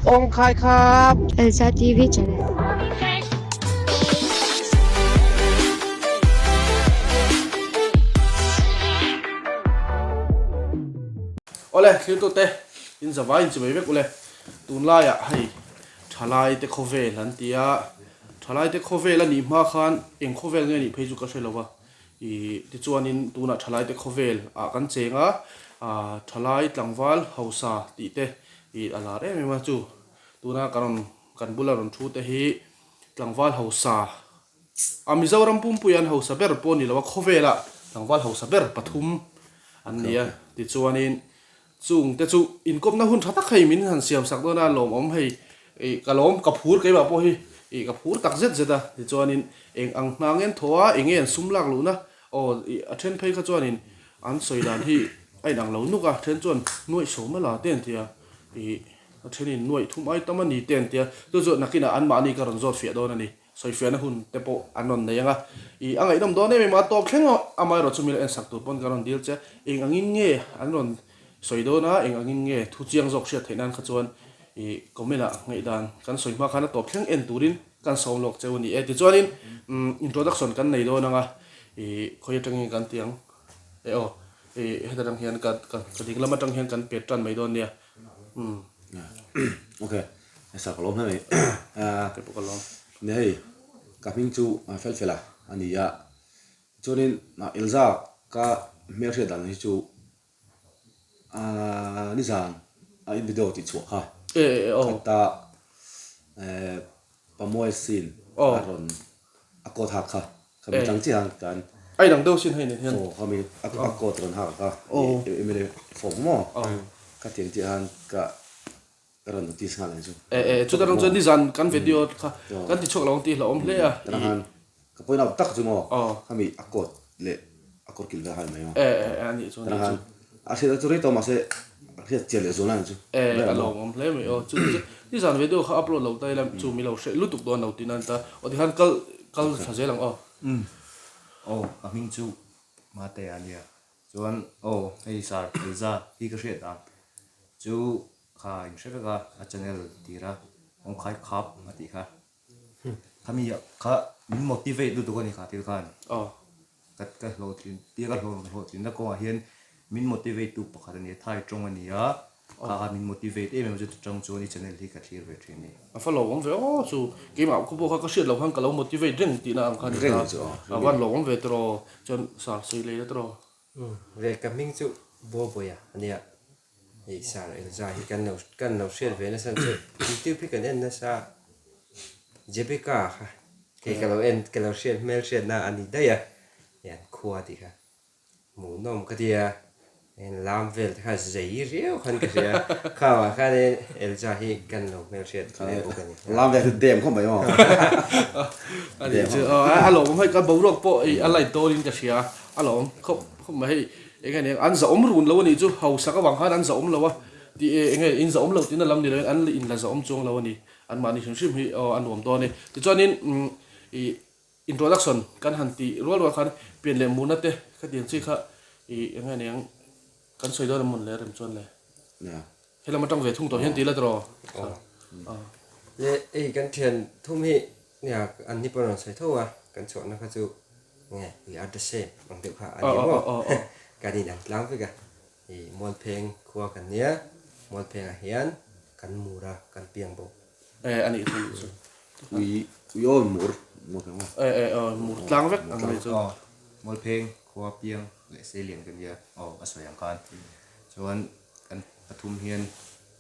Awng khai khap. Elsa TV channel. Awle thiltute in zavai in chimei vek ule tunlaiah hei thalai te khawvel an ti a thalai te khawvel a nih hma khan eng khawvel nge nih phei chu ka hre lo va ih tichuanin tunah thalai te khawvel ah kan cheng a ah thalai tlangval hausa tih te ih a lar em em a chu tuna kan rawn kan bula rawn thu te hi tlangval hausa A Mizoram pumpuia an hausa ber pawh a ni lo a, khawvela tlangval hausa ber pathum an ni a. Tichuanin chung te chu inkawpna hun tha tak hei min han siam sak dawn a, lawmawm hei ih ka lawm ka phur keimah pawh hi ih ka phur tak zet zet a. Tichuanin eng ang hna nge an thaw a, eng nge an sum lak luhna aw ih a then phei kha chuanin an sawi dan hi a inang lo nuk a, then chuan nuaih sawm a la te an ti a ih a thenin nuaih thum ai tam a ni te an ti a, chu chu nakinah anmahni ka rawn zawt fiah dawn a ni. Sawifiahna hun te pawh an rawn nei ang a, ih a ngaihnawm dawn em em a, tawp thleng amaherawh chu mila en sak tur pawn ka rawn dil che, eng angin nge an rawn sawi dawn a, eng angin nge thu chiang zawk hriat theih nan kha chuan ih comment ah ngaihdan kan sawi hma khan a tawp thleng en turin kan sawm lawk cheu a ni e. Tichuanin introduction kan nei dawn ang a, ih khawi atangin kan ti ang e aw, ih heta tang hian ka ka dinglam atang hian kan pet tan mai dawn nia, umm. Ok. Hesa ka lawm hle mai. Kei pawh ka lawm. Nia hei ka hming chu fel fel a a ni a. Chuanin Elza ka hmelhriat dan hi chu nizan a in video tih chhuah kha. Khata Pamuai sin a rawn a coat hak kha. Khami tang chiah a kan. A inang deuh sin hei nen hian. Aw khami a coat rawn hak kha. MLA form maw? Kha tiang chiah khan ka Ka rawn notice nghal ang chu. E e chuta rang chuan nizan kan video kha kan ti chhuak lo ang tih hlauhawm hle a. Tana khan ka point out tak chu maw khami a coat leh a kawr kilh vel kha a ni mai maw. E e a nih chu a nih chu. A hriat chu rei tawh mahse a hriat chian leh zual a ni chu. E a lawmawm hle mai aw chu chu nizan video kha upload lo ta ila chu mi lo hreh lutuk dawn lo tih nan ta aw tikhan kal kal thla zel ang aw. Aw ka hming chu Mate a nia chuan aw hei Sir Elza hi ka hriat dan chu Kha in hre vek a, a channel tir a, awm khai khap a tih kha. Khami kha min motivate lutuk a ni kha thil khan. Ka ka hlawhtlin tia ka hlawh hlawhtlinna kawngah hian min motivate tu pakhat a ni a, Thai tawng a ni a, kha kha min motivate em em a chu chutang chuan i channel hi ka thlir ve thin a ni. A fa lo awm ve aw chu keimah khu pawh kha ka hriat loh khan ka lo motivate reng tihna ang kha a ni ta, a van lo awm ve tiraw chuan sar sawi lei la tiraw. Ve ka hming chu Bawbawia a nia. Hei Sir Elza hi kan lo kan lo hriat ve nasa chu YouTube hi kan en nasa Jebeka kha hei ka lo en ka lo hriat hmel hriatna a ni daih a hei an khua tih kha hmuhnawm ka ti a heng lam vel te kha zei riau khan ka hria khauah khan Elza hi kan lo hmel hriat hle bawk a ni. Lam vel hi dem khawp mai maw. A nih chu a lawmawm hei ka boruak pawh a light dawnin ka hria a lawm khawp khawp mai hei. Eng nge nia, an zahawm run lo a nih chu, hausak avang khan an zahawm lo a, tih e, eng nge in zahawm lo tihna lam ni loin an in la zahawm chuang lo a ni, anmahni hrim hrim hi aw a nuam dawn e. Tichuanin ih introduction kan han tih rual rual khan pian leh murna te khatiang chi kha ih eng nge niang kan sawi dawn a mawn le rem chuan le. Helam atang ve thung tawh hian ti la tawh aw. Le hei kan thian thum hi Nia, an ni pawh rawn sawi tho a, kan chhuahna kha chu nge we are the same ang deuh kha a ni maw? Kan inang tlang vek a, i Mualpheng khua kan nia, Mualphengah hian kan mur a, kan piang bawk. E, a nih chu, a nih chu. Ui, ui aw mur, Mualpheng maw? E, e, aw, mur tlang vek ang nih chu. Aw, Mualpheng khua piang leh Seilian kan nia, aw a sawi ang khan. Chuan kan pathum hian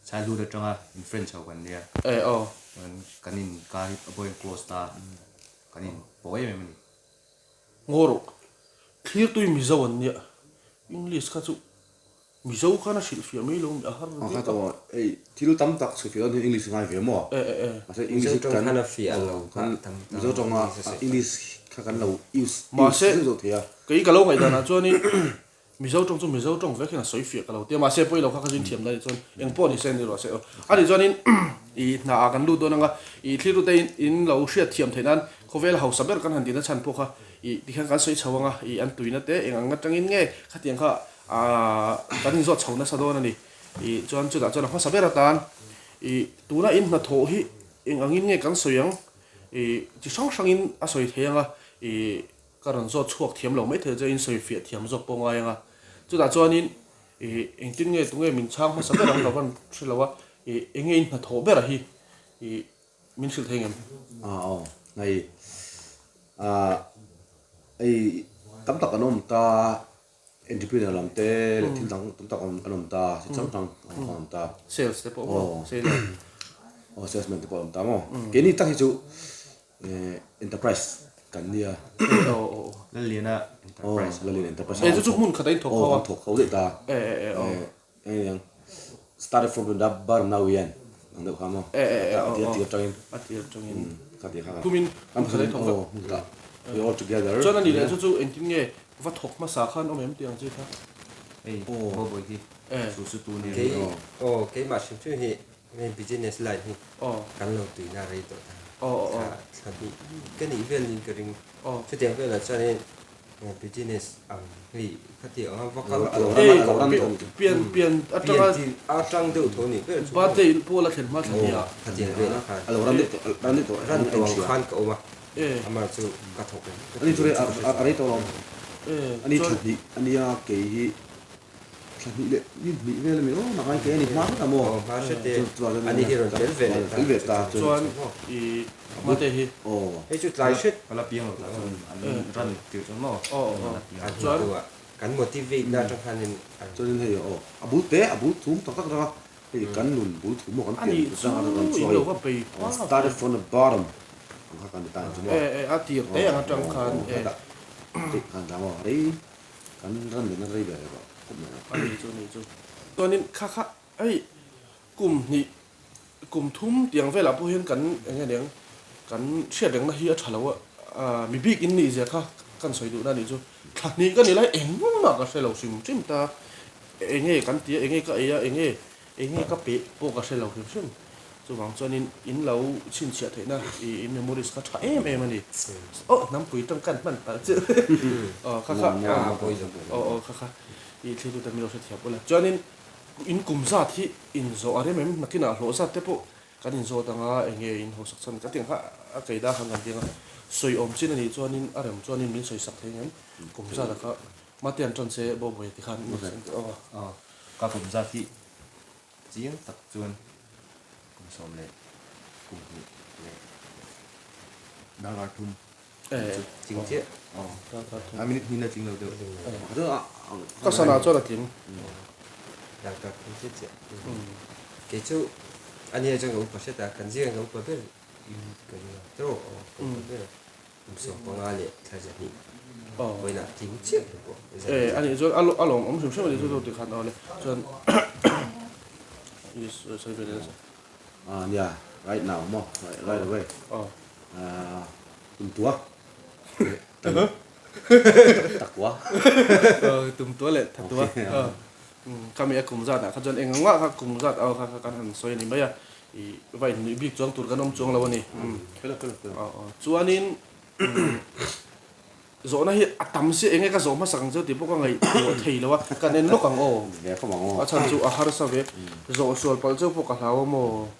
Childhood atanga in friend chho kan nia. E aw. Chuan kan in kar hi a boy close ta kan in pawh em em a ni. Ngaw rawh. Thlirtui Mizo an nia. English kha chu Mizo khan a hrilhfiah mai lo mi a har viau. Kha tawh hei thil tam tak chhuhfiah dawn hian English a ngai ve maw? E e e. Mahse English hi kan a fiah lo kha tam tam. Mizo tawnga English kha kan lo use Mahse use zeuh thei a. Kei ka lo ngaihdan ah chuanin Mizo tawng chu Mizo tawng vek hian a sawi fiah ka lo ti a, mahse pawilo kha ka zin thiam dan chuan eng pawh ni se ni rawh se aw. A nih chuanin i hna ah kan lut dawn anga i thliru te in lo hriat thiam theih nan khawvel hausa ber kan han tihna chhan pawh kha i tikhian kan sawi chho anga i an tuina te eng ang atangin nge khatiang kha kan inzawt chho nasa dawn a ni. I chuan chutah chuan a hmasa ber atan. Ih tuna in hnathawh hi eng angin nge kan sawi ang? Ih chi hrang hrangin a sawi thei ang a, ih ka rawn zawt chhuak thiam lo maithei che in sawi fiah thiam zawk pawh ngai ang a. Chutah chuanin ih engtin nge tunge min chhang hmasa ber ang ka van hre lo a, ih eng nge in hnathawh ber a hi ih min hrilh thei ngem? Ah aw hei ah hei tam tak an awm ta. Entrepreneur lam te leh thil dang tam tak an awm ta, chi chang chang an awm ta. Sales te pawh maw? Seller. Aw salesman te pawh an awm ta maw? Keini tak hi chu enterprise kan nia. Lalliana enterprise. Aw Lalliana enterprise. Eh chu chu hmun khat a inthawk ho a. Aw an thawk ho daih ta. Eng eng started from the bottom now we end ang deuh kha maw? A tir atangin. A tir atangin. Kha ti kha. Kumin hmun khat a inthawk vek. Aw hmun khat we all together. Chuan a nih leh chu chu engtin nge Va thawk hmasa khan awm em tih ang chi kha. Hei Bawbawi hi chu chu tu nia Kei aw keimah hrim hrim hi hei business line hi kan lo tuina rei tawh ta thla thla hnih ka nih vel niin ka ring chutiang velah chuanin business ang hei khati anga va kal tawh Hei pian pian atanga pian atang deuh tho nih ber chu birthday pawh la thlen hma thla hnih ah khatiang velah khan a lo ran deuh tawh ran deuh tawh ran tawh ang khan ka awm a. Amah chu ka thawk em? Ani chu a rei tawh lo. Ani thla hnih a nia kei hi thla hnih leh ni hnih vel a mi aw nak ai kei ani hma hret a maw? Aw hma hret e. Ani hi rawn tel ve leh ta. Tel ve ta chuan i mate hi. Aw. Hei chu tlai hret. Ka la piang lo ta chuan an ran tir chuan maw? Aw aw. A hnu ah kan motivate na atang khanin an. Chuanin hei aw a bul te a bul thum tak tak atanga Hei kan nun bul thu maw kan pian tlang a rawn chuai started from the bottom ang kha kan ti ta ang chu maw e e a tir te ang atang khan e tih khan ta maw rei kan ran lehna rei ber erawh khawp mai a ni chu ni chu chuanin kha kha hei kum hnih kum thum tiang velah pawh hian kan eng nge niang kan hriat rengna hi a tha lo a mi bik in nih zia kha kan sawi duhna nih chu thla hnih ka ni lai engmah ka hre lo hrim hrim ta. Enge kan ti a, enge ka ei a, enge enge ka peh pawh ka hre lo hrim hrim. Chuvang chuanin in lo chhinchhiah theihna i in memories kha tha em em a ni. Aw hnampui tang kan hman palh chu. Aw kha kha aw aw kha kha i thlir tute min lo hrethiam ula. Chuanin in kum zat hi in zawh a rem em nakinah hlawh zat te pawh kan in zawt anga enge in hawsak chhan ka ti ang kha a kei da khan kan ti anga sawi awm chin a nih chuanin a rem chuanin min sawi sak thei ang em kum zat a kha Mate an ṭan se Bawbawia ti khan an ti aw. Aw, ka kum zat hi chiang tak chuan kum 11 darkar thum chu tling chiah. Aw, darkar thum. A minute hnih na tling lo deuh. Ka sana chuan a tling. Darkar thum chiah chiah. Kei chu ania chuan ka upa hret a, kan zing ka upa ber in ka ring a, tawh aw ka upa ber. Kum 15 thla 2 vawiinah tling chiah lo pawh zan Eh, ani chuan a a lawm awm hrim hrim ani chu chu tikhan awle chuan is sawi ve leh Ah nia right now maw right right away aw ah tum tua takua tum tua leh thatua kami a kum zat ah kha chuan eng ang mah kha kum zat aw kha kan han sawi ani mai a I va innuih bik chuang tur kan awm chuang lo a ni. Chuanin zawhna hi a tam si enge ka zawh hmasak ang chu tih pawh ka ngaihtuah thei lo a, kan en lawk ang aw. A chhan chu a harsa ve. Zawh sual palh cheu pawh ka hlau a maw.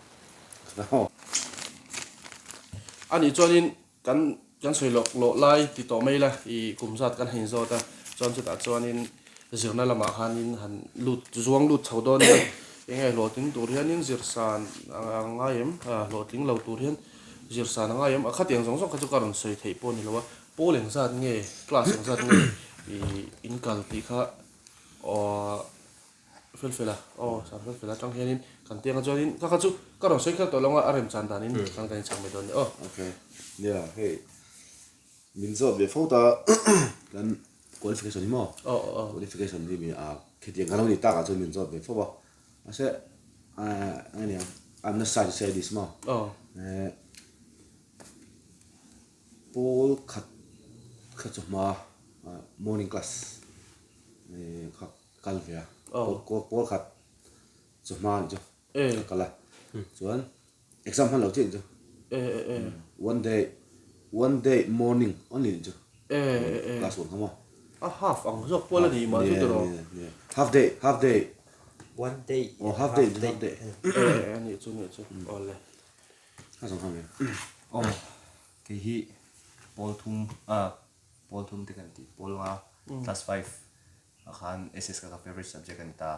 A nih chuanin Kan kan sawi lawk lawh lai ti tawh mai la i kum zat kan han inzawt a, chuan chutah chuanin zirna lamah khanin han lut zuang lut chho dawn ila enge hlawhtling tur hianin zir san a ngai em hlawhtling lo tur hian zir san a ngai em a khatiang zawng zawng kha chu ka rawn sawi theih pawh a ni lo a, pawl engzat nge class engzat nge i in kal tih kha aww. Fel fel a, aw sang fel fel atang hianin kan tiang a chuanin ka kha chu ka rawn sawi kher tawh lo ang a, a remchan danin kan kan inchhang mai dawn nia aw. Ok, nia hei min zawt ve fo ta kan qualification hi maw? Aw aw aw. Qualification hi mi a khitiang kan lo nih takah chuan min zawt ve fo a, mahse eng ania I'm not shy to say this maw? Aw. Pawl khat kha chu hma morning class kha kal ve a pawl khat chu hma ni chu ka kal a chuan exam hman lo chiah ni chu one day one day morning only ni chu class one kha maw a half ang zawk pawl a ni mah chu tiraw half day half day. One day. Aw half day half day. E a nih chu nih chu awle. A zawng kha mai. Aw kei hi pawl thum a pawl thum te kan tih pawl nga class 5 ah khan SS kha ka favorite subject a ni ta.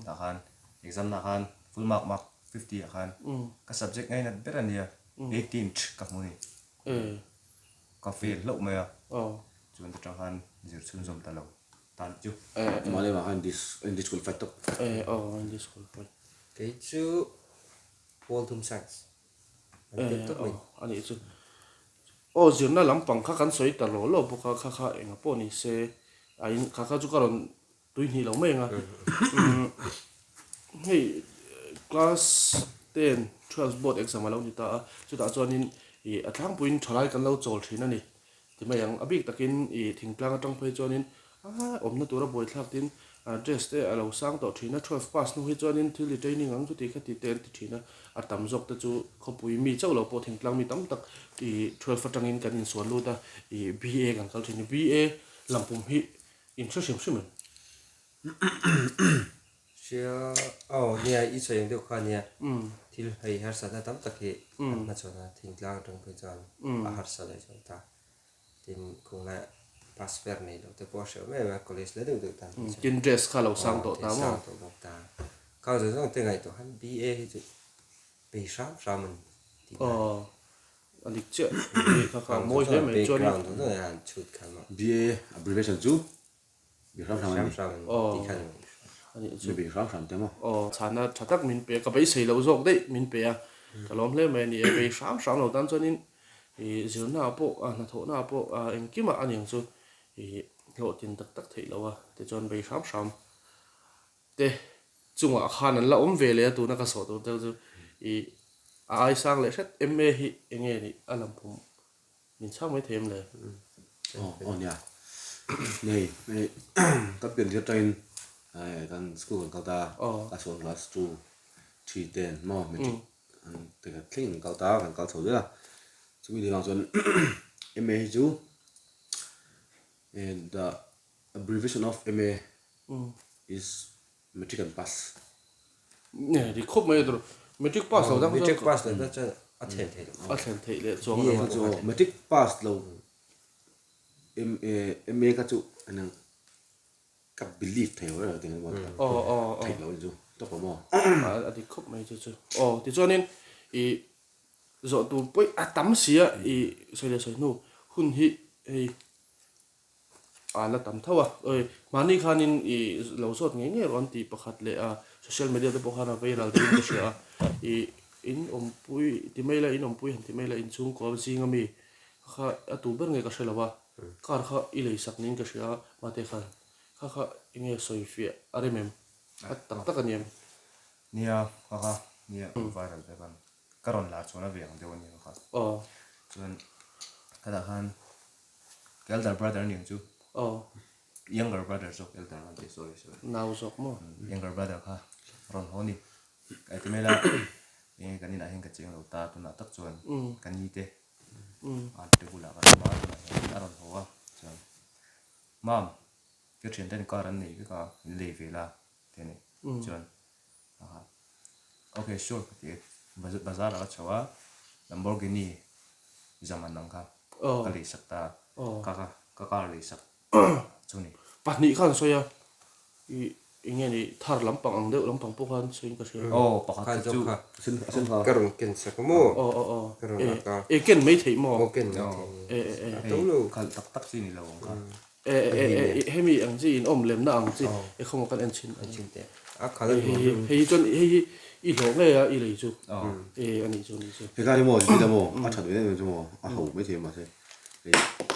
Tah khan exam na khan full mark mark 50 ah khan ka subject ngainat ber a nia 18 th ka hmu ni. Ka fail hlauh mai a chuan ta tang khan zir chhunzawm ta lo. Tan chu. Mahni mah khan in disqualify tawp. Eh aw in disqualify. Kei chu Pawl thum science an tel tawp mai. Eh aw anih chu. Aw zirna lampang kha kan sawi ta lo lo bawk a kha kha enga pawh ni se a in kha kha chu ka rawn tui hnih lo mai ang a. Hei class 10 12 board exam a lo ni ta a chutah chuanin ih a tlangpuiin thalai kan lo chawl thin a ni. Ti mai ang, a bik takin i thingtlang atang phei chuanin aaa awmna tura buaithlak tin dress te a lo sang tawh thin a, 12 pass hnu hi chuanin thil i training ang chuti kha ti te an ti thin a, a tam zawk te chu khawpui mi chauh lo pawh thingtlang mi tam tak i 12 atangin kan insual lut a, i BA kan kal thin a, BA lampum hi in hre hrim hrim em? Hria aw nia i sawi ang deuh kha nia thil hei harsatna tam tak hi an hmachhawn a thingtlang atang phei chuan a harsa leh chuan ta tin khunglai pass fer nei loh te pawh a hreuh em em a college la deuh deuh tan phei chuan Tin dress kha lo sang tawh ta maw? Sang tawh bawk ta khang zawng zawng te ngaihtuah khan BA hi chu bei hram hram a ni tih lai. Aw a dik chiah kha kha mawi hle mai chuan Background zawng zawng hian chhut kha maw? BA abbreviation chu Bi hram hram a ni. Aw Mi bi hram hram te maw? Aw chhana tha tak min pe a, ka beisei loh zawk daih min pe a, ka lawm hle mai a ni e. Bei hram hram lo tan chuanin ih zirna ah pawh hnathawhna ah pawh engkim ah a niang chu ih hlawhtlin tak tak theih loh a, tichuan bei hram hram te chungah khan an la awm ve leh a tuna ka sawh tur deuh chu ih a ai sang leh hret MA hi eng nge nih a lamphum Min chhang mai thei em le? Aw aw nia. Nei nei kan pian tir atangin kan school kan kal ta a class one class two three ten maw matric an te kha thleng kan kal ta a kan kal chho zel a chumi ni vang chuan MA hi chu the abbreviation of MA is Matric an pass. Nge dik khawp mai a tur. Matric pass lo dang chuan. Matric pass lo dang chuan a thlen theih loh. A thlen theih leh chuang lo a. Chu matric pass lo MA kha chu anang ka believe thei lo reng reng emaw theih loh chu tawp ang maw. A dik khawp mai chu chu. Aw tichuanin i zawh tur pawih a tam si a i sawi leh sawi hnu hun hi hei A la tam tho a, oi mahni khanin i lo zawt ngei ngei rawh an tih pakhat leh a social media te pawh khan a vei ral deuhin ka hria a, i in awmpui ti mai la in awmpui han ti mai la inchhungkaw zinga mi kha a tu ber nge ka hre lo a, car kha i lei sak niin ka hria a mate khan kha kha enge sawi fiah a rem em a tak tak a ni em? Nia kha kha nia viral vek ang ka rawn lar chuan a ve ang deuh a nia kha chuan khatah khan Ka elder brother aniang chu. Aw. Younger brother zawk elder an ti sorry sorry. Nau zawk maw? Younger brother kha rawn haw ni. Ka ti mai la enge kan inah hian ka cheng lo ta tunah tak chuan ka ni te aunt te bulah ka awm a tunah hian a rawn haw a chuan Mam ka thianten car an nei vek a min lei ve la ti a ni chuan Ok sure ka ti e, bazar ah ka chho a, Lamborghini zaman ang kha ka lei sak ta a, ka ka car lei sak chu ni. Pahnih khan sawi a, i enge ni thar lampang ang deuh lampang pawh khan sawiin ka hria. Aw pakhat kha chu. Ka rawn ken sak a maw? Aw aw aw, e ken mai theih maw? Aw ken mai theih. E e e. A to lo. Khalh tak tak chi ni lo ang kha. E e e hemi ang chi in awm lemna ang chi e khawmaw kan en chhin en chhin teh a khal a nuam hei hi chuan hei hi i hlawh ngei a i lei chu e a nih chu a nih chu He kar hi maw zipit a maw a that ve em em chu maw a ho mai thei mahse hei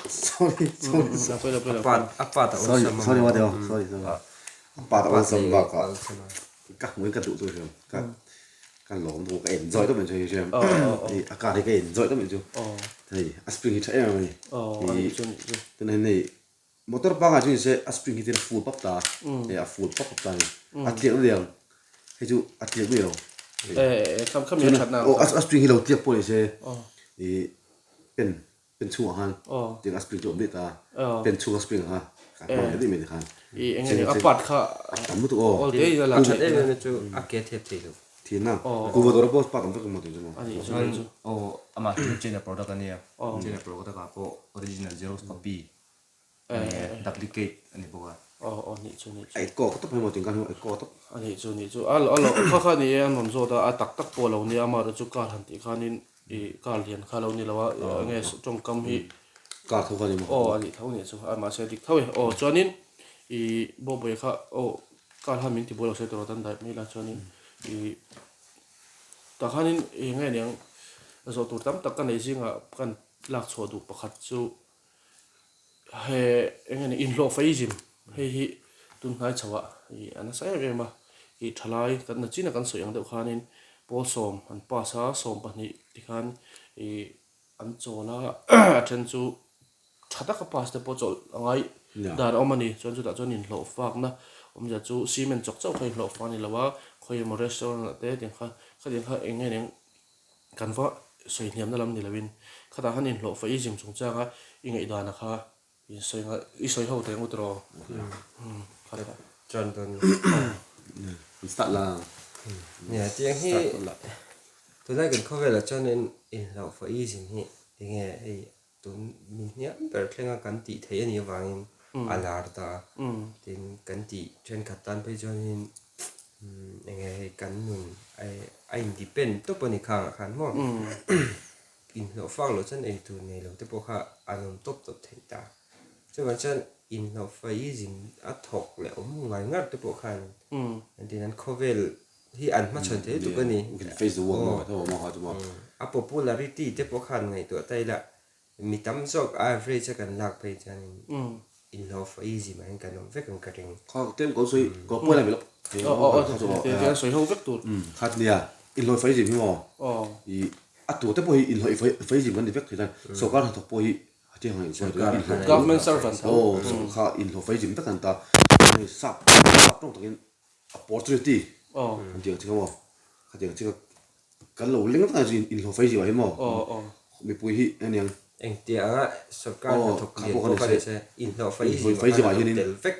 sorry sorry a part a part a awlsam sorry sorry mate aw sorry sorry a part a awlsam bakah ka hmuh in ka duh chu hriam ka ka lawm chu ka enjoy tawp mai chu hei hriam hei a car hi ka enjoy tawp mai chu hei a spring hi tha em em a ni tunah hian hei motor pangngai chu ni se a spring hi tin a full pap ta hei a full pap pap ta a ni a tliak na liang hei chu a tliak mai lo a spring hi lo tliak pawh ni se ih pen pen chhungah khan tiang a spring chu a awm daih ta pen chhunga spring ang kha a hmang leh daih mai tikhan. I eng nge a part kha tam lutuk aw. Awl te in a la That em em na chu a ke thep thei lo. Thin a. Kuhva dawr pawh part awm vek emaw tih chu maw. A nih chu Chuan aw amah hi China product a nia. China product ah pawh original xerox copy a ni a, duplicate a ni bawk a. Aw aw nih chu nih chu. A eco tawp emaw tih khan eco tawp. A nih chu nih chu. A a lo kha kha ni e an rawn zawt a, a tak tak pawh a lo nia amaherawhchu chu car han tih khanin I car lian kha lo ni lo a, enge tawngkam hi Car tho kha ni maw? Aw a nih tho nih chu, a mahse dik tho e. Aw chuanin i bawkbawi kha aw car khan min ti buai lo se tawh tan daih mai la chuanin i tah khanin enge niang zawh tur tam tak ka nei zingah kan lak chhuah duh pakhat chu He eng nge ni inhlawhfaizim hei hi tun hnai chho ah ih a nasa em em a, ih thalai kan na chin a kan sawi ang deuh khanin pawl sawm an pass a, 12 tikhan ih an chawl a, a then chu tha taka pass te pawh chawlh a ngai dan a awm a ni, chuan chutah chuan inhlawhfakna awmzia chu cement chawk chauh kha inhlawhfak a ni lo a, khawi emaw restaurant ah te tiang kha khatiang kha eng nge ni ang. Kan va sawi hniamna lam ni loin khatah khan inhlawhfa i zim chungchanga i ngaihdana kha i sawi nghal i sawi ho teh ngut rawh. Khatah. Chuan dawn Start la. Nia tiang hi tunlai kan khawvelah chuan inhlawhfa i zim hi enge hei Tun mi hniam ber thlenga kan tih theih a nih avangin a lar ta a, tin kan tih thenkhat tan phei chuanin eng nge hei kan nun a in depend tawp a ni khangah khan maw inhlawh fak loh chuan eitur nei lo te pawh kha an awm tawp tawp thei ta. Chuvang chuan inhlawh faizin a thawk leh awm ngar ngar te pawh khan engtin an khawvel hi an hmachhawn thei tuk a ni. A popularity te pawh khan ngaihtuah ta ila mi tam zawk a average a kan lak phei chuanin inhlawh fa easy mah hian kan awm vek ang ka ring. Inhlawh fa easy hi maw a tu te pawh hi inhlawh fa easy kan ni vek thei chuan sawrkar hnathawk pawh hi Government servant ho kha inhlawh fa easy vek an ta sap tawng takin Opportunity an tih ang chi kha maw? Khatiang chi kha kan lo leng vek a ni inhlawh fai zio ah hian maw? Mipui hi aniang. Engtia anga sorkar hnathawk lian pawh kha ni se inhlawh fai zio ah hian tel vek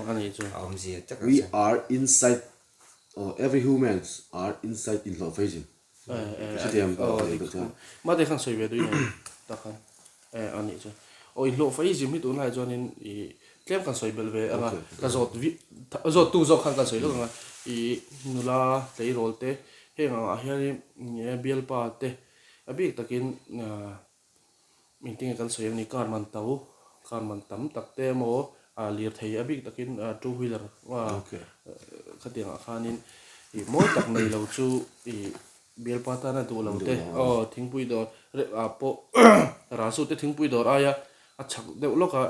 a ni chu. A awmzia tak ah We are inside every humans are inside inhlawh fai zio. Mate khan sawi ve duh in tak khan a nih chu. Aw inhlawh fai zim hi tunlai chuanin i tlem kan sawi belh ve anga ka zawt zawt tu zawk khan kan sawi lawk anga i nula tleirawl te heng angah hianin bialpa te a bik takin Engtinge kan sawi ang ni, car man to, car man tam tak te emaw ah lirthei a bik takin two wheeler khatiang ah khanin ih mawi tak nei lo chu ih bialpa tana duh lo te aw thingpui dawr ah pawh Raju te thingpui dawr aia a chhak deuh lawk a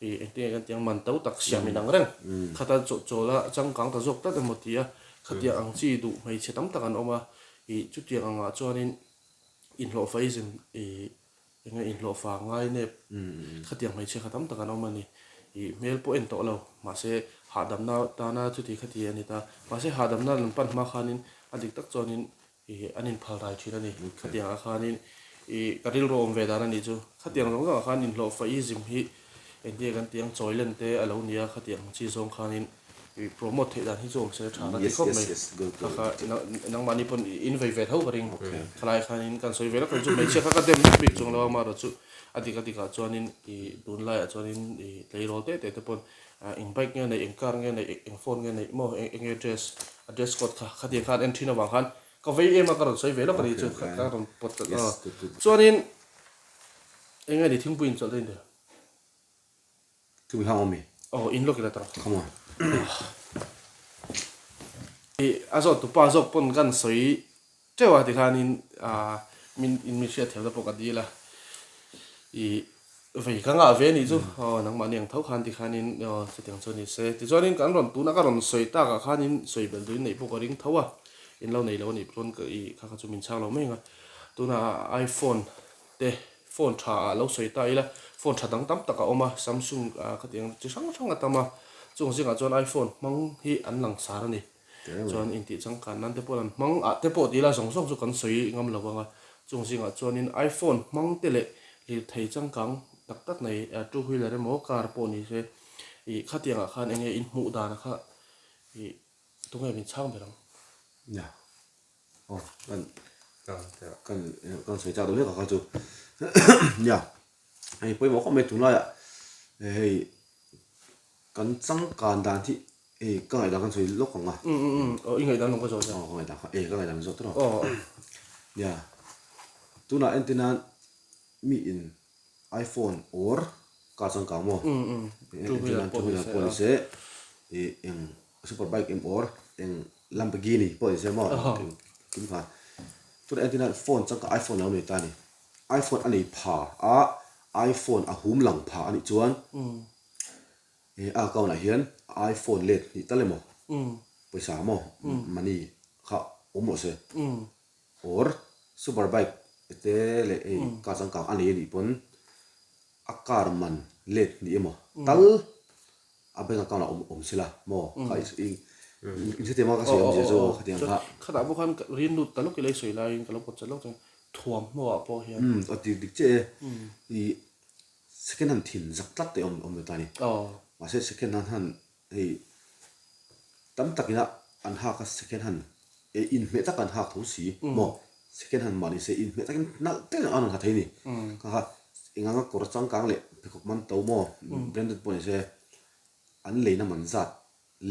ih engtinge kan tih ang man to tak siam inang reng khata chawl a changkang ta zawk tlat emaw tia khatiang ang chi duh hmeichhe tam tak an awm a ih chutiang angah chuanin Inhlawhfa i zin i enge inhlawhfa ngai nep khatiang hmeichhia kha tam tak an awm a ni. I hmel pawh en tawh lo mahse hahdamna tana chuti khati a ni ta. Mahse hahdamna an pan hma khanin a dik tak chuanin i an inphal rai thin a ni. Khatiang ah khanin i ka rilru awm ve dan a nih chu. Khatiang zawng zawng ah khan inhlawhfa i zin hi engtinge kan tih ang chawi len te a lo nia khatiang chi zawng khanin I promote theih dan hi chu awm se tha ka ti khawp mai. Kha kha nangmahni pawn in vei ve tho ka ring. Khalai khanin kan sawi ve lawk chu hmeichhia kha ka dem vek bik chuang lo a amaherawh chu a dik a dikah chuanin i tunlaiah chuanin i tleirawl te te te pawn eng bike nge neih eng car nge neih eng phone nge neih maw eng nge dress a dress code kha khatiang khan en thin avang khan ka vei em a ka rawn sawi ve lawk a ni chu ka rawn pawt chuanin eng nge ni thingpui inchawlh daih ni. Chu mi hang awm mi? Aw, in lawk ila tawh. Come on. I a zawt tupa zawk pawn kan sawi teuh a tikhanin min in min hriat thiamna pawh ka dil a. I vei ka ngah ve anih chu. Aw, nangmahni ang tho khan tikhanin aw chutiang chu a ni se. Tichuanin kan rawn tuna ka rawn sawi takah khanin sawi belh duhin neih pawh ka ring tho a. In lo nei lo anih pawn ka i kha kha chu min chhang lo mai ang a. Tuna iPhone te phone tha ah lo sawi ta ila phone tha dang tam tak a awm a Samsung ah khatiang chi hrang hrang a tam a chung zingah chuan iPhone hmang hi an lang sar a ni chuan intih changkan nan te pawh an hmang ah te pawh ti ila zawng zawng chu kan sawi ngam lo ang a chung zingah chuanin iPhone hmang te leh lirthei changkang tak tak nei two wheeler emaw car pawh ni se. Ih khatiangah khan enge in hmuh dan kha ih tunge min chhang ber ang? Nia. Aw kan kan kan sawi chak deuh hlek a kha chu. Nia. Hei pawimawh khawp mai tunlaiah hei kan changkan dan hi hei ka ngaihdan kan sawi lawk ang a. Umm umm umm aw i ngaihdan lawng ka zawh nia. Aw ka ngaihdan kha eh ka ngaihdan zawh tawh. Aw. Nia. Tunah entir nan mi in iPhone or car changkang maw? Umm umm two wheeler pawh ni se. Pawh ni se ih eng super bike em or eng Lamborghini pawh ni se maw kim kha. Tunah entir nan phone changkang iPhone lo nei ta a ni. iPhone a nei pha a, iPhone a hum lang pha a nih chuan he a account ah hian iPhone let hnih tal emaw pawisa maw money kha awm rawh se or super bike te leh hei car changkang a nei a nih pawn a car man let hnih emaw tal A bank account ah awm se la maw? Kha i in hrethiam a ka sawi awmzia chu khatiang kha. Khatah pawh khan rin lut ta lawk ila i sawi laiin ka lo pawt chat lawk chuan thuamhnaw ah pawh hian. Umm a dik dik chiah e. I second hand thin zak tlat te awm awm ve ta a ni. Mahse second hand han hei tam takin a an hak a second hand e inhmeh tak an hak tho si maw? Second hand mah ni se inhmeh takin nalh takin an rawn ha thei a ni. Kha kha eng anga kawr changkang leh pheikhawk man to maw branded pawh ni se an leina man zat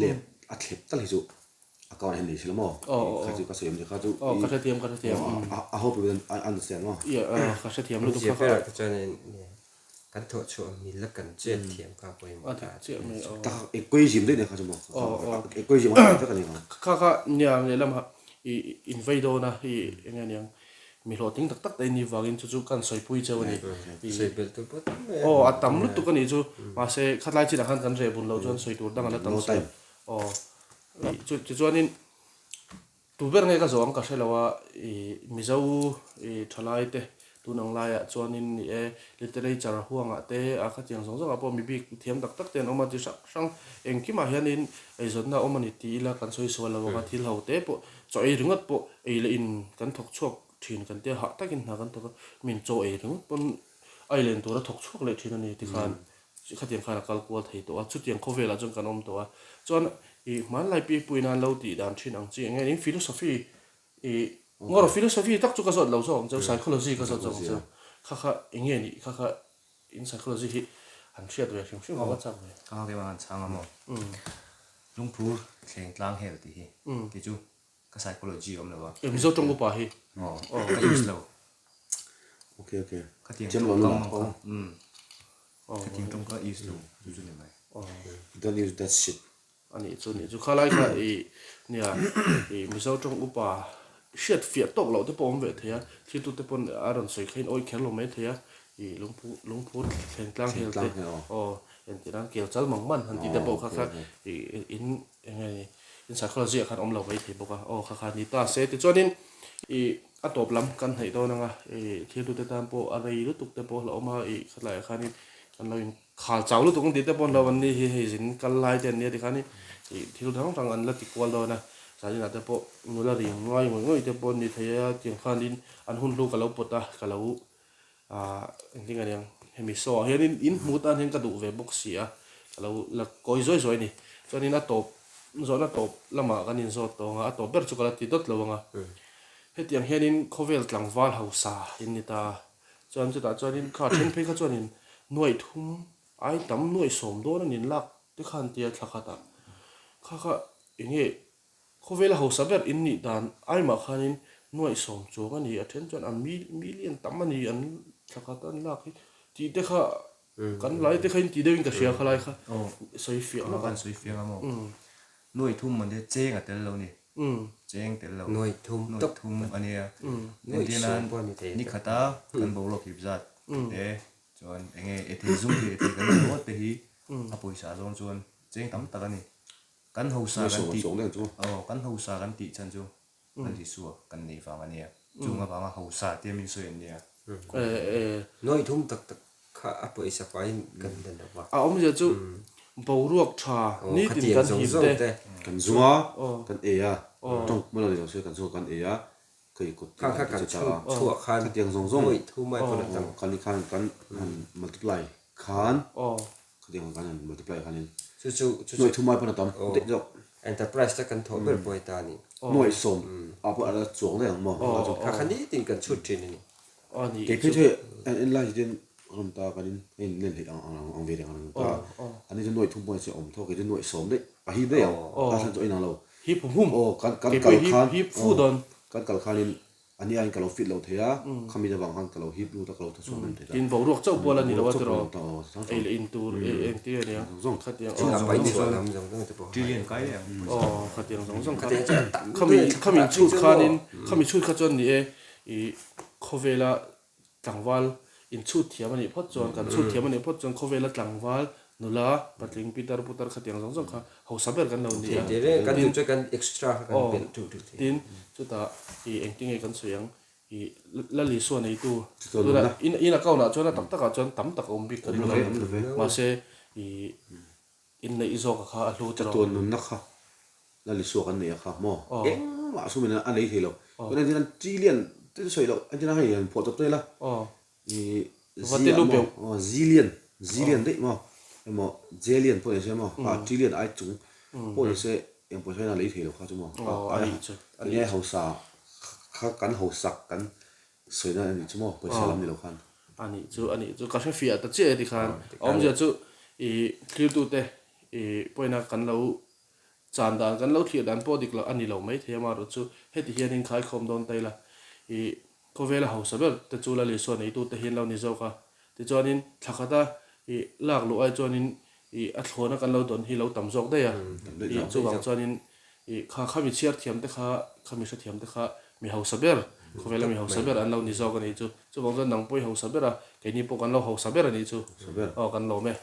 let a thlep tal hi chu account ah hian nei si lo maw kha chu ka sawi awm che kha chu Aw ka hrethiam ka hrethiam I hope you understand maw. Yeah ka hrethiam lutuk kha kha. Ka chuan kan thawh chhuah mil a kan chet thiam kha pawimawh ta. A dik chiah mai aw. Tak equation daih nia kha chu maw. Equation a vek a ni ang. Kha kha nia lehlamah i invei dawn a i eng nge niang mi hlawhtling tak tak te in nih vangin chu chu kan sawipui cheu a ni. Sawi belh tur pawh tam mai a. Aw a tam lutuk a nih chu mahse khatlai chinah khan kan reh bun loh chuan sawi tur dang a la tam si. Aw chu tichuanin Tu ber nge ka zawh ang ka hre lo a, i Mizo i thalai te tun ang laiah chuanin ni e literature huangah te a khatiang zawng zawngah pawh mi bik thiam tak tak te an awm a, chi hrang hrang engkimah hianin eizawnna a awm a ni ti ila kan sawi sual lo ang a, thil ho te pawh chaw ei ringawt pawh ei leh in kan thawk chhuak thin kan tia hah takin hna kan thawk a, min chaw ei ringawt pawn a ei len tura thawk chhuak leh thin a ni tikhan Khatiang khan a kal kual thei tawh a, chutiang khawvelah chuan kan awm tawh a. Chuan i hmanlai pipuiin an lo tih dan thin ang chi eng nge ning philosophy i ngawr philosophy tak chu ka zawt lo zawk ang cheu, psychology ka zawt zawk ang cheu. Kha kha eng nge nih kha kha in psychology hi han hriat ve hrim hrim ka chak ve. Ka kha keimah han chhang a maw? Lungphur thleng tlang hel tih hi kei chu Ka psychology awm lo a. E Mizo tawng upa hi. Aw ka use lo. Okay okay. Khatiang tawngkam ang kha. Umm. Khatiang tawng ka use lo chu chu ni mai. Don't use that shit. Ani chu ni chu khalai kha i nia i Mizo tawng upa hriat fiah tawk loh te pawh awm ve thei a, thil tu te pawn a rawn sawi kha in awih kher lo mai thei a, i lungphu lungphur thleng tlang hel te aw entir nan kel chal mang man han tih te pawh kha kha i in Eng nge ni? In psychology ah khan awm lo mai thei bawk a, aw kha kha ni ta se. Tichuanin ih a tawp lam kan hnaih dawn ang a, ih thiltute tan pawh a rei lutuk te pawh a hlauhawm a, ih khatlaiah khanin kan lo inkhal chau lutuk ang tih te pawh an hlauh an ni hi, hei zin kal lai te an nia tikhanin ih thil dang dang an la ti kual dawn a, zaninah te pawh nula ring ngai ngawih ngawih te pawh an ni thei a, tiang khanin an hun hlu ka lo pawt a, ka lo Ahh engtin nge niang hemi show ah hianin in hmuh tan hian ka duh ve bawk si a, ka lo la kawi zuai zuai a ni. Chuanin a tawp zawhna tawp lamah kan inzawt tawh ang a, a tawp ber chu ka la ti dawt lo ang a. Hetiang hianin khawvel tlangval hausa in ni ta a, chuan chutah chuanin kha then phei kha chuanin nuaih thum ai tam nuaih sawm dawn a nin lak te khan tia thla khatah kha kha eng nge Khawvela hausa ber in nih dan aimah khanin nuaihsawm chuang a ni, a then chuan a million tam a ni an thla khat an lak hi tih te kha kan lai te kha in tih deuhin ka hria kha lai kha sawi fiah lawk a. Kan sawi fiah a maw? Nuaih thum an tia cheng a tel lo ni, cheng tel lo, nuaih thum nuaih thum a nia, entir nan ni khata kan boruak hip zat te chuan eng nge e thei zum thei e thei kan ti ringawt te hi a pawisa zawng chuan cheng tam tak a ni. Kan hausa kan tih aw kan hausa kan tih chhan chu kan Isua kan nei vang a nia. Chung avanga hausa tia min sawi an nia. Nuaih thum tak tak kha a pawisa faiin kan la lo va. A awmzia chu boruak tha nitin kan him te. Kan zung a, kan ei a, tawng hma lo ni lo se kan zung a kan ei a, kei kut Kha kha kan chhuah khan khatiang zawng zawng nuaih thum ai pawn a tam. Kan ni khan kan han multiply khan. Khatiang ang khan an multiply khanin Chu chu chu chu nuaih thum ai pawn a tam daih zawk. Enterprise te kan thawh ber pawh hi ta a ni. Nuaih sawm ah pawh a la chuang daih ang maw? Kha kha nitin kan chhut thin a ni. Kei phei chu hei an en lai hian rawn ta kan in hei in len hleih ang ang ang ve reng ang ta an ni chu nuaih thum pawh ni se awm tho kei chu nuaih sawm daih a hip daih ang ta chhan chu a inang lo. Hip hum. Aw kan kan kal khan kan kal khanin A nia in ka lo fit lo thei a, khami te vang khan ka lo hip lut a, ka lo tha chhuak em thei ta. Tin boruak chauh pawh la ni lo a tiraw, ei leh in tur eng tir a nia, khatiang aw khatiang zawng zawng kha khami khami chhut khanin khami chhut kha chuan ni e i khawvela tlangval in chhut thiam a nih phawt chuan kan chhut thiam a nih phawt chuan khawvela tlangval nula patling pitar putar khatiang zawng zawng kha hausa ber kan lo ni a. Aw tin chutah i engtinge kan sawi ang i Lal Isua neitu tunah in in account ah chuan a tak takah chuan tam tak a awm bik ka ring lo mahse i inneih zawk a kha a hlu tawh. Chatuan nunna kha Lal Isua kan neih a kha maw engmah sum in a nei thei lo chuan entir nan trillion te chu sawi loh entir nan hei han phuah chawp ta ila I zi ah maw aw zillion zillion daih maw emaw jellion pawh ni se maw kha trillion ai chung pawh ni se eng pawisa hian a lei thei lo kha chu maw kha enge hausa kha kan hausak kan sawina a nih chu maw pawisa lam ni lo khan. A nih chu a nih chu ka hre fiah ta chiah e tikhan a awmzia chu i thiltute i pawina kan lo Chan dan kan lo thlir dan pawh dik loh a ni lo mai thei a, amaherawh chu heti hianin khaikhawm dawn ta ila i khawvela hausa ber te chu Lal Isua neitute hi an lo ni zawk a, tichuanin thla khata i lak luh ai chuanin i a thlawna kan lo dawn hi lo tam zawk daih a, i chuvang chuanin i kha kha mi chhiar thiam te kha, kha mi hrethiam te kha mi hausa ber, khawvela mi hausa ber an lo ni zawk a nih chu, chuvang chuan nang pawh i hausa ber a, keini pawh kan lo hausa ber a nih chu, aw kan lawm e.